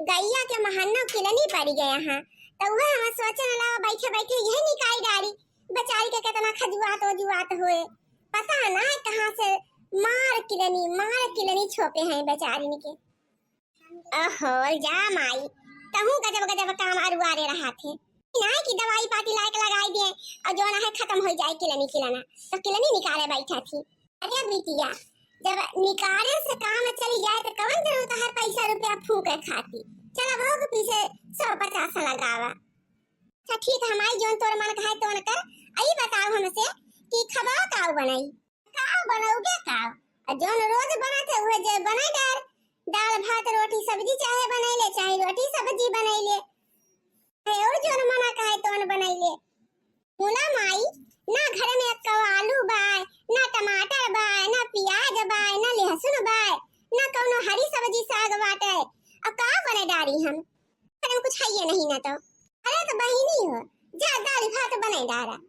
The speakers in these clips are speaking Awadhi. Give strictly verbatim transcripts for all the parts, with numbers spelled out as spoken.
गइया के महन्नो किलनी परि गया है, तो वह हम सोचन लावा बैठे बैठे यही निकाई डारी। बेचारी के कितना खजुआत वजुआत होए, पता ना है कहाँ से मार किलनी, मार किलनी छोपे हैं बेचारिन के। ओहो, जा माई, तहूँ गजब गजब काम अरुआरे रहा थे। नाहीं कि दवाई पाती लायक लगाई दे और जो ना है खत्म हो जाए किलनी किलना, तो किलनी निकाले बैठा थी। अरे बिटिया, जब निकाले से काम चली जाए तो कवन जरूरत है पैसा रुपया फूके खाती? चल अब हो के पीछे सौ पचास लगावा। अच्छा ठीक है माई, जोन तोर मन कहे तोन कर। आई बताओ हमसे कि खबा का बनाई? का बनउबे का? आ जौन रोज बनत है, उहे जे बनइ डार। दाल, भात, रोटी, सब्जी चाहे बनइ ले, चाहे रोटी, सब्जी बनइ ले। चाहे और जौन मना कहे, तौन बनइ ले। मुला माई, ना घर में एक्को आलू बाय, ना टमाटर बाय, ना पियाज बाय, ना लहसुन बाय, ना कौनो हरी सब्जी साग बाटे। अब का बनइ डारी हम? घर में कुछ हइये नहीं ना तो। अरे तो बहिनी हो, जा दाल भात बनइ डारा।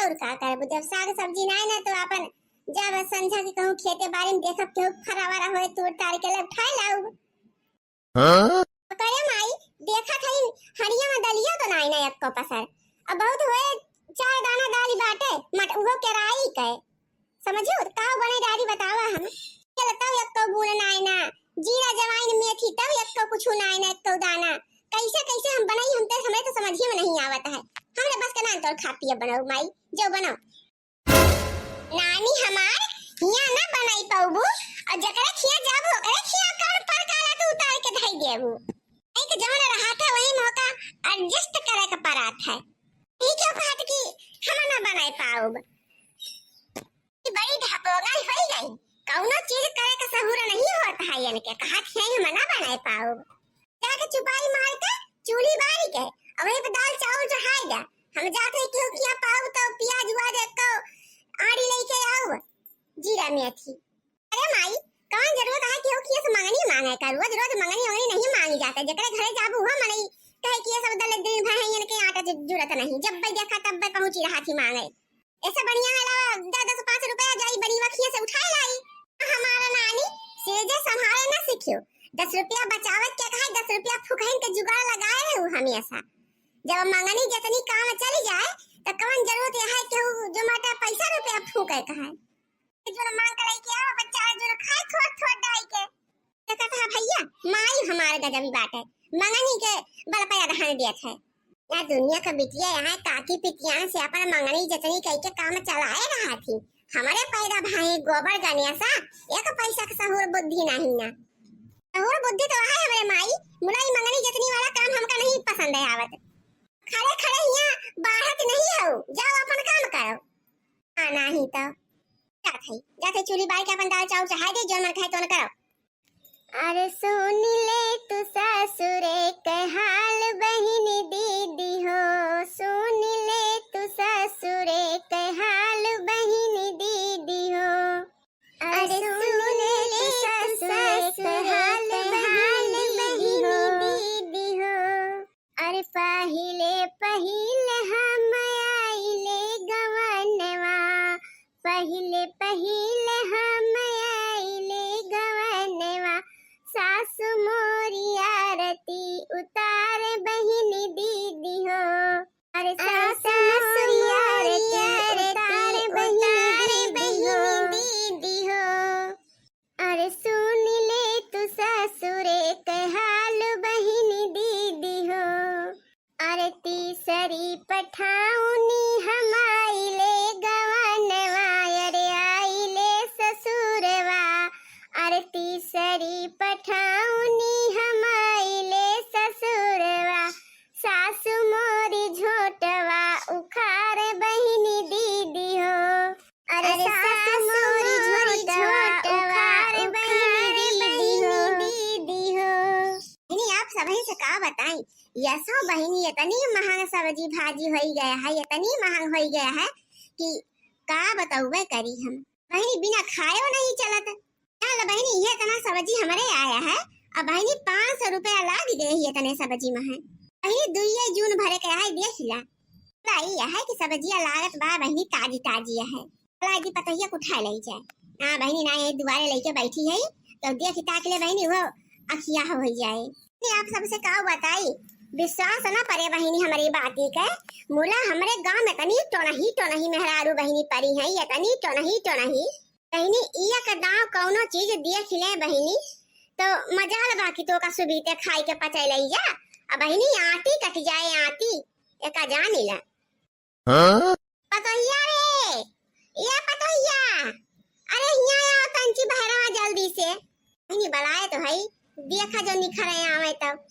और का करबू, जब साग सब्जी नाय ना तो अपन जब संझा के कहूँ खेते बारी में देखब केहू फरा वरा होए तोड़ ताड़ के ले उठाए लाऊ। हाँ? करे माई, देखत हई हड़िया में दलिया तो नाय ना एक्को पसर। अब बहुत होए चार दाना दाल बाटे, मट उहो केराई के। समझियो, त का बनइ डारी बतावा हम। तेल तब एक्को बून नाय ना, जीरा जवाइन मेथी तब एक्को कुछु नाय ना, एक्को दाना। कैसे कैसे हम बनई, हम तो, हमरे तो समझिए में नहीं आवत है। हमरे बस के ना तोर खा पिए बनाऊ माई, जो बनाऊ। नानी हमार हियाँ ना बनाई पाऊबू, और जकरे खिया जाबू ओकरे खिया कौन पर काला तू उतार के धई देबू। एक जौन रहा था वही मौका adjust करे के परात है। ई क्यों कहत कि हम ना बनाए पाउब? ई बड़ी ढपोंगल होई गई, कौनो चीज करे के सहूर नहीं होत है इनके, कहत है हम ना बनाए पाउब। जाके चुपाई मार के चूल्ही बारी के, और वहीं पे दाल चावल चढ़ाई दे। हम जाते हैं क्यों किया पाउब तो पियाज उआज को आड़ी लेके आउब, जीरा मेथी। अरे माई, कौन जरूरत है केहू किया से मंगनी मांगे का? रोज रोज मंगनी ओंगनी नहीं मांगी जाते। जेकरे घरे जाबू हो मनई कहे कि ये सब दल दिन भर है, इनके आटा जु-, जुड़त नहीं। जब बे देखा तब बे पहुंची रहा थी मांगे। ऐसे बढ़िया है लावा दस दस पाँच रुपया जाई बड़ी वखिया से उठाए लाई। हमारा नानी सेजे संभाले ना सीखियो। दस रुपया बचावे के कहे, दस रुपया फुकहिन के जुगाड़ लगाए रहू हमेशा। जब मंगनी जितनी काम चली जाए तो कौन जरूरत है केहू जो माटा पैसा रुपया फूके कहे। जोन मांग के लेके आओ, अपन चार जोन खाए थोड़ थोड़ डाई के। तो कहता है, "भैया, माई हमार गजबी बाटे, मंगनी के बल पे अदहन देत है।" या दुनिया का बिटिया यहाँ काकी पितियान से अपन मंगनी जतनी कई के काम चलाए रहा थी। हमारे पैदा भाई गोबर गनेसा, एक पैसा के सहूर बुद्धि नहीं ना। सहूर बुद्धि तो है हमरे माई, मुलाई मंगनी जतनी वाला काम हमका नहीं पसंद है आवत। खड़े खड़े हियाँ बाढ़त नहीं हो, जाओ अपन काम करो। हाँ, नाही तो। जात है, जात है, चूल्ही बार के अपन दाल चाउर चढ़ाई दे, जौन मन कहे तौन करो। अरे सुन ले तू ससुरे के हाल बहिनी दीदी हो, सुन ले तू ससुरे के हाल बहिनी दीदी हो। अरे सुन ले तू ससुरे के हाल बहिनी दीदी हो। अरे पहिले पहिले हम आइले गवनवा, पहिले पहिले हम आइले गवनवा, सासु मोरी आरती उतार बहिनी दीदी हो। अरे सासु मोरी आरती उतार बहिनी दीदी हो। अरे सुन ले तू ससुरे के हाल बहिनी दीदी हो। अरे तीसरी पठाउनी हम आइले गवनवा, अरे आइले ससुरवा। अरे तीसरी पठाउनी हम आइले ससुरवा, सासु मोरी झोटवा उखार बहिनी दीदी हो। अरे अरे सासु सासु मोरी मोरी झोटवा झोटवा उखार उखार बहिनी बहिनी दीदी हो। दीदी हो। बहिनी, आप सबही से का बताई, यसो बहिनी इतनी महंग सब्जी भाजी होई गया है, इतनी महंग होई गया है कि का बतउबे करी हम। बहिनी, बिना खायो नहीं चलत। चल बहिनी, ये इतना सब्जी हमरे आया है, अब बहिनी पाँच सौ रुपया लाग गए ही इतने सब्जी में है। बहिनी, दुइये जून भरे के है, देख ला। भाई, यह है कि सब्जिया लागत बा बहिनी, ताजी ताजी है। चला जी पतोहिया के उठा ले जाए। ना बहिनी, ना, ये दुआरे लेके बैठी है, तो देख ताक ले बहिनी, वो अखिया हो जाए। नहीं, आप सबसे का बताई, विश्वास ना परे बहिनी हमरी बाती के। मुला हमरे गाँव में तनी टोनही टोनही मेहरारू बहिनी परी हैं, ये तनी टोनही टोनही। बहिनी, इया के दाँव कौनो चीज देख ले बहिनी, तो मजाल बा कि तोका सुबीते खाई के पचै लई जा। अब बहिनी, आँती कट जाए, आँती, एका जानी ला। हाँ? पतोहिया रे, ए पतोहिया, अरे हियाँ आओ तंची बहरवा जल्दी से। बहिनी बलाए तो हई, देखा जो निखरे आवे तब।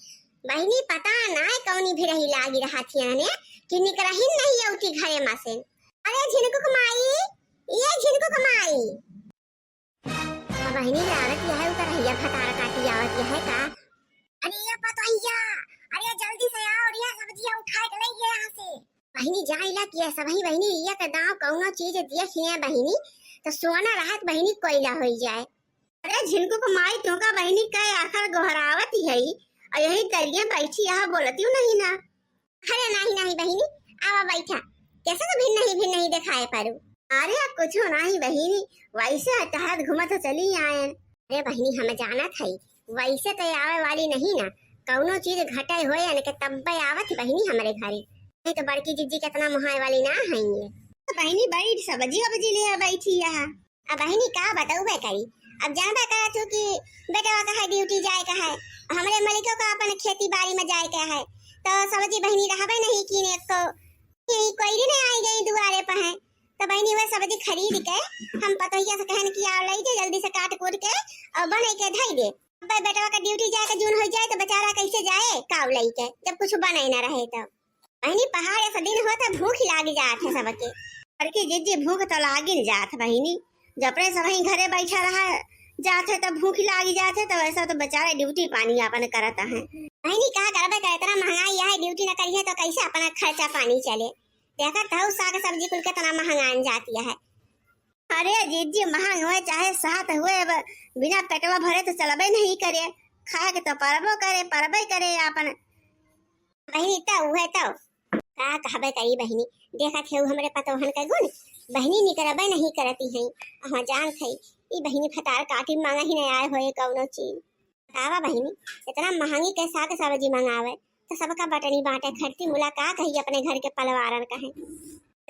बहिनी पता नाय कौनी भिरही लागी रहत हियाँ ने कि निकरहिन नहीं अउती घरे मा से। अरे झिनकू के माई, ए झिनकू के माई। अब बहिनी लागत यह उतर हैया भतार काटी आवत यह का। अरे ये पतोहिया, अरे जल्दी से आओ, अरे ये सब्जियाँ उठाए के ले गए यहाँ से। बहिनी जाइला कि ये सब ही बहिनी, ये के दाँव कौनो चीज देख ले बहिनी, तो सोना रहत बहिनी कोयला होई जाए। अरे झिनकू के माई, तोका बहिनी कई आखर गोहरावत हई, और यही तरिया बैठी यहाँ बोलती हूँ नहीं ना। अरे नाही नाही बहिनी, आवा बैठा, कैसे तो भिन्न ही भिन्न ही दिखाए पारू। अरे कुछ नाही बहिनी, वैसे टहलत घूमत तो चली आयन। अरे बहिनी, हम जानत हई, वैसे तो आवे वाली नहीं ना, कौनो चीज घटे होए न के तब्बे आवत बहिनी हमरे घरे। नहीं तो बड़की जिज्जी कितना मुहाए वाली ना है ये। तो बहिनी बैठ, सब्जी वब्जी ले आ बैठी यहाँ। अब बहिनी का बतउबे करी, अब जानबे करत हूँ कि बेटवा का है ड्यूटी जाए का है, हमरे मलिको का अपन खेती बाड़ी में जाए का है, तो सब्जी बहिनी रहबे नहीं कीने को, यही कोई नहीं आई गई दुआरे पर है, तो बहिनी वह सब्जी खरीद के हम पतोहिया से कहन कि आओ लई के जल्दी से काट कूट के और बने के धई दे। अब बेटवा का ड्यूटी जाए का जून हो जाए तो बेचारा कैसे जाए काव लई के, जब कुछ बने ना रहे तो। बहिनी, पहाड़ ऐसा दिन होत है, भूख लागी जात है सबके। बड़की जिज्जी, भूख तो लागिल जात है बहिनी, जब अपने सब ही घरे बैठा रहा जात है, तब भूख लागी जात है, तो ऐसा तो बेचारे ड्यूटी पानी अपन करत है। बहिनी, का करबे का, इतना महंगाई है, ड्यूटी न करिए तो कैसे अपना खर्चा पानी चले? देखत हऊ साग सब्जी कुल कितना महंगान जाती है। अरे जिज्जी, महंग हुए चाहे सात हुए, अब बिना पेटवा भरे तो चलबे नहीं करे, खाए के तो परबो करे, परबे करे अपन। बहिनी, त उहे त। का कहबे करी बहिनी, देखत हेउ हमरे पतोहन के गुण, बहिनी निकरबे नहीं करती हैं। अहाँ जानत है, ई बहिनी भतार काटी मांगा ही नहीं आए होए कौनो चीज। बतावा बहिनी, इतना महंगी के साग सब्जी मंगावे, तो सबका बटनी बांटे खरती मुला का कही अपने घर के पलवारन कहे।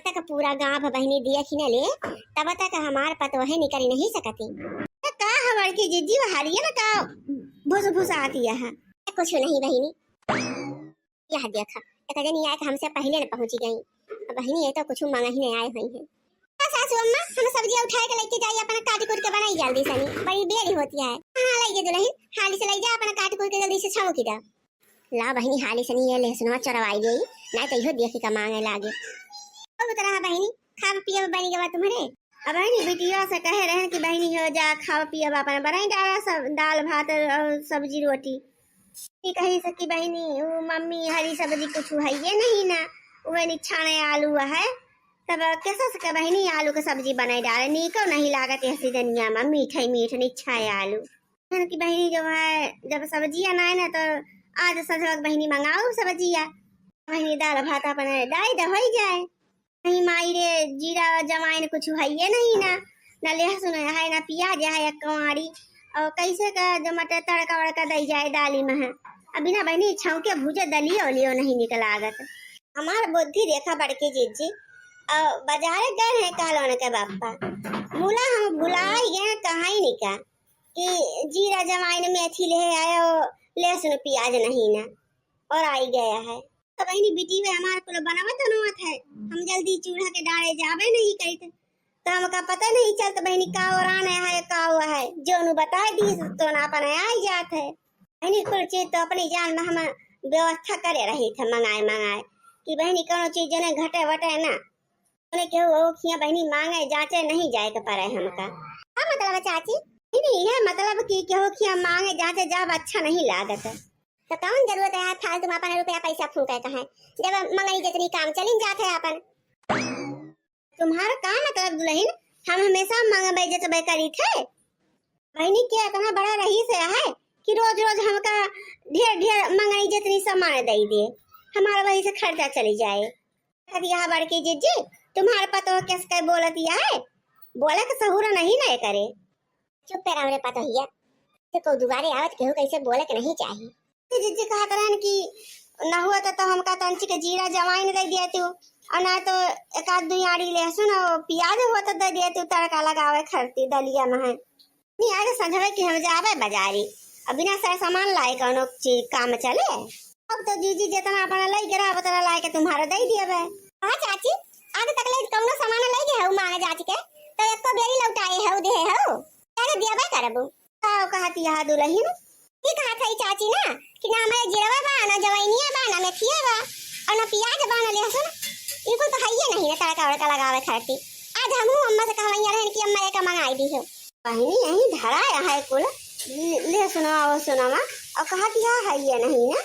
तक पूरा गांव बहिनी दिया खिने ले, तब तक हमार पतोहे निकल नहीं सकती। तो का हमार की जिज्जी बहारिया ना का भुस भुस आती है? कुछ नहीं बहिनी। यह देखा, एक जनी आए के हमसे पहिले न पहुँची गई। अब बहिनी, ये तो कुछ मांगा ही नहीं आए हुई है। हाँ सासू अम्मा, हम सब्जियाँ उठाए के लेके जाई, अपना काट कूट के बनाई जल्दी सनी, बड़ी देरी होती है। हाँ, लई जा दुल्हन, हाली से लई जा, अपना काट कूट के जल्दी से छौंकी दा। ला बहिनी, हाली सनी ये लहसुनवा चरवाई गई, नहीं तो इहो देखी का मांगे लागे। अब उतरा है बहिनी, खाब पियब बनी गवा तुम्हरे। अब बहिनी बिटिया से कहे रहन कि बहिनी हो जा, खाब पियब अपन बनाई डाला सब, दाल भात और सब्जी रोटी। ई कही से कि बहिनी, उ मम्मी हरी सब्जी कुछ हइये नहीं ना, उहे निछाने आलू है। तब कैसे से के बहिनी आलू के सब्जी बनाई डाले, नीको नहीं लागत यह सीजनिया में, मीठे मीठ निछाए आलू। कहन कि बहिनी जो है, जब सब्जिया ना है ना तो आज सजवक बहिनी मंगाऊ सब्जिया, बहिनी दाल भात अपने डाई द होई जाए। नहीं माई रे, जीरा जमाइन कुछ हइये नहीं ना, ना लहसुन है, ना प्याज है, एक कवाड़ी, और कैसे का जो मटर तड़का वड़का दई जाए दाली में है। अब बिना बहिनी छौंके भूजे दलियो उलियो नहीं निकल लागत। हमार बुद्धि देखा बड़की जिज्जी, और बाजारे गए हैं कहलोन के बापा, मुला हम भुलाई गए कहाँ ही निका कि जीरा जमाइन मेथी ले आयो, लहसुन प्याज नहीं ना, और आई गया है। तो बहिनी बिटिया हमार कुल बनावत बनवत है, हम जल्दी चूल्हा के डारे जाबे नहीं करित, तो हमका पता नहीं चलत बहिनी का ओरान है का वो है, जो नु बता दी तो ना अपन आई जात है। बहिनी कुल चीज तो अपनी जान में हम व्यवस्था करे रही थे मंगाए मंगाए कि बहिनी कोनो चीज जने घटे वटे ना, उन्हें केहू ओखिया बहिनी मांगे जांचे नहीं जाए के पड़े हमका। का मतलब है चाची? नहीं, नहीं, यह मतलब कि केहू खिया मांगे जांचे जाब अच्छा नहीं लागत। तो कौन जरूरत है फालतू में अपन रुपया पैसा फूके का है, जब मंगनी जितनी काम चलिन जात है अपन। तुम्हारा का मतलब दुल्हन, हम हमेशा मंगबे जतबे करी थे। बहिनी के इतना बड़ा रईस है कि रोज रोज हमका ढेर ढेर मंगनी जितनी सामान दे दे, हमारा वही से खर्चा चली जाए। अरे यह बड़की जिज्जी, तुम्हारे पतोह कैसे कै बोलत यह है? बोले के सहूर नहीं ना करे। चुप पे रहो रे पतोहिया, तो को दुआरे आवत केहू कैसे बोले के नहीं चाहिए। तो जिज्जी कहत रहन कि न हुआ तो, तो हमका तंची के जीरा जवाइन दे दिया तू, और ना तो एक आध दुई आड़ी लहसुन और प्याज हुआ तो दे दिया तू तड़का लगावे खरती दलिया में है। नहीं आगे संझवे कि हम जावे बाजारी, अब बिना सर सामान लाए कौनो चीज काम चले। अब तो जीजी जितना अपना लई के रहा उतना लाए के तुम्हारा दे दिया बे। हाँ चाची, आगे तक ले कौनो सामान लई गए हो मांगे जाच के, तो एको बेरी लौटाए हो दे हो, आगे दिया बे करबू। का कहत यह दुलहिन? ई कहत हई चाची ना कि ना हमरे जीरवा बा, ना जवैनिया बा, ना मेथिया बा, और ना पियाज बा, ना लहसुन। ई कुल तो हइये नहीं ना तड़का वड़का लगावे खातिर। आज हमहू अम्मा से कहवैया रहन कि अम्मा एका मंगाई दी हो। बहिनी यही धरा है कुल, ले, लहसुनवा वहसुनवा, और कहत यह हइये नहीं ना।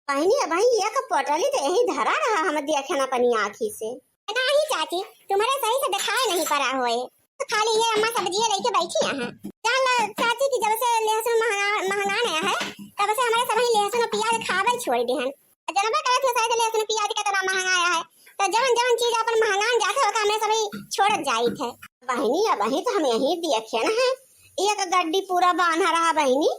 बहिनी अब यही एक पोटली तो यही धरा रहा, हम देखे ना अपनी आँखी से। नहीं चाची, तुम्हारे सही से दिखाई नहीं पड़ा होए। तो खाली ये अम्मा सब्जियां लेके बैठी हैं। जान लो चाची कि जब से लहसुन महंगा, महंगा नया है, तब से हमारे सभी लहसुन और प्याज खावे छोड़ दे हैं। जनबे करे थे शायद लहसुन प्याज कितना महंगा आया है, तो जवन जवन चीज अपन महंगान जात है, ओका हमें सभी छोड़त जाइत है। बहिनी, अब वही तो हम यही देखे न है, एक गड्डी पूरा बांधा रहा बहिनी।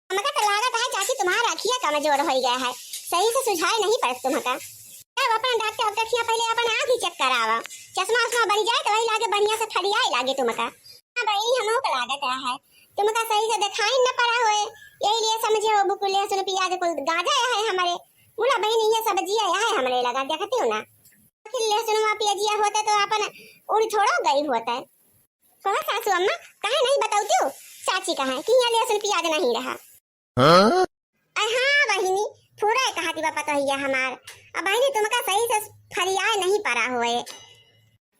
हमका तो लागत है चाची तुम्हारा अखिया कमजोर हो गया है, सही से सुझाई नहीं पड़त तुमका। अब अपन डॉक्टर अब देखिया पहले अपन आँख ही चेक करावा, चश्मा उश्मा बन जाए तो वही लागे बढ़िया से फरियाए लागे तुमका। हाँ बहिनी, हमहू के लागत है तुमका सही से दिखाई न पड़ा होए, यही लिए समझे हो बुकुल लहसुन प्याज कुल गांजा है हमारे। बोला बहिनी ये सब्जी है हमरे लगा देखती हो ना, आखिर लहसुन प्याजिया होते तो अपन उड़ थोड़ा गई होते। कहो सासू अम्मा, काहे नहीं बताऊ तू? चाची कहे कि यहाँ लहसुन प्याज नहीं रहा। हाँ? अरे हाँ बहिनी, पूरा कहा दिवा पता है हमार। अब बहिनी तुमका सही से फरियाए नहीं पड़ा होए।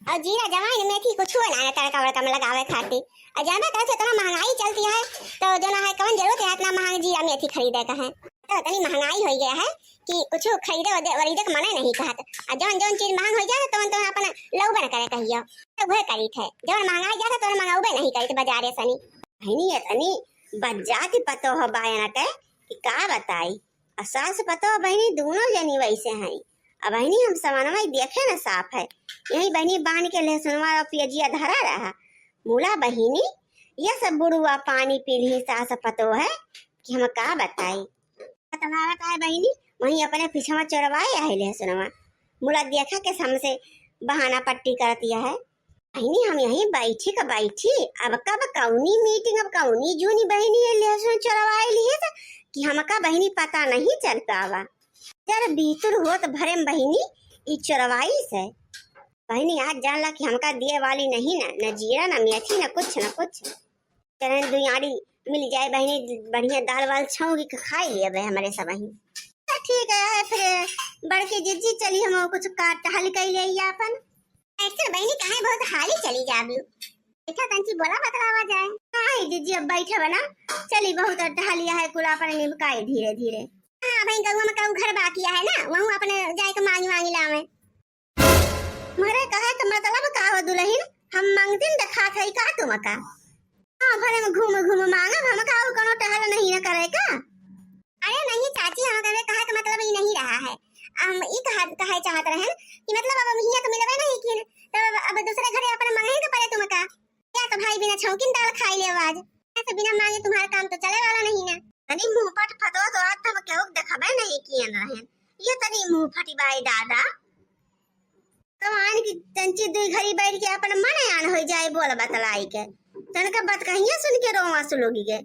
और जीरा जवाइन मेथी कुछ ना है तड़का वड़का में लगावे खातिर। और जानबे करे से इतना महंगाई चलती है, तो जो ना है कौन जरूरत है इतना महंगा जीरा मेथी खरीदे का है। तो इतनी महंगाई हो गया है कि कुछ खरीदे वरीदे के मने नहीं कहत। और जौन जौन चीज महंग हो जाए तो तुम अपन लौबन करे कहियो। तो वह करी थे, जौन महंगाई जाता तो मंगाउबे नहीं करी थे बाजारे सनी। बहिनी इतनी बज्जाति पतो हो बायन के कि का बताई। आ सास पतो बहिनी दोनों जनी वैसे हैं। अब बहिनी हम समनवा देखे न साफ है, यही बहिनी बांध के लहसुनवा और प्याजिया धरा रहा। मुला बहिनी, ये सब बुढ़वा पानी पी ली सास पतो है कि हम का बताई। तुम्हारा का है बहिनी, वहीं अपने पीछवा चोरवाए आए लहसुनवा। मुला देखा के हमसे बहाना पट्टी करती है। बहिनी, हम यहीं बैठी का बैठी, अब कब कौनी मीटिंग, अब कौनी जूनी बहिनी ये लहसुन चोरवाए लिए था कि हमका बहिनी पता नहीं चल पावा। जर बीतुर होत भरे में बहिनी ई चोरवाई से। बहिनी, आज जान ला कि हमका दिए वाली नहीं ना, न जीरा, न मेथी, न कुछ, न कुछ। चलन दुआरी मिल जाए बहिनी, बढ़िया दाल वाल छौंकी के खाई लेबे हमरे सबही। तो ठीक है, है फिर बड़की जिज्जी, चली हम कुछ का टहल कई ले अपन। ऐसे बहिनी काहे बहुत हाली चली जाबू? बैठा तंची बोला बतलावा जाए। हाँ जिज्जी, अब बैठे बना, चली बहुत टहलिया है कुल अपन निमकाई धीरे धीरे। हाँ भाई, गौवा में कहूँ घर बाकी है ना, वहूँ अपने जाए के मांगी मांगी लावे। मरे कहे के मतलब का हो दुलहिन, हम मंगतिन देखात हई का तुमका? हाँ, भले में घूम घूम मांगब, हमका और कोनो टहल नहीं न करे का? अरे नहीं चाची, हम कहे, कहे के मतलब ई नहीं रहा है। हम ई कहा, कहे चाहत रहन कि मतलब अब हम हियां तो मिलबे नहीं किन, तो अब, अब दूसरे घरे अपन मांगे के पड़े तुमका। या तो भाई बिना छौंकिन दाल खाई ले आज। ऐसे बिना मांगे तुम्हारा काम तो चले वाला नहीं ना। तनी मुंह पट फतवा तो आज तक केहू के देखबे नहीं कियन रहन। ये तनी मुंह फटी बाई दादा। तो आन की तंची दुई घड़ी बैठ के अपन मन आन हो जाए बोल बतलाई के। तनका बात कहिया सुन के रोवा सुलुगी के।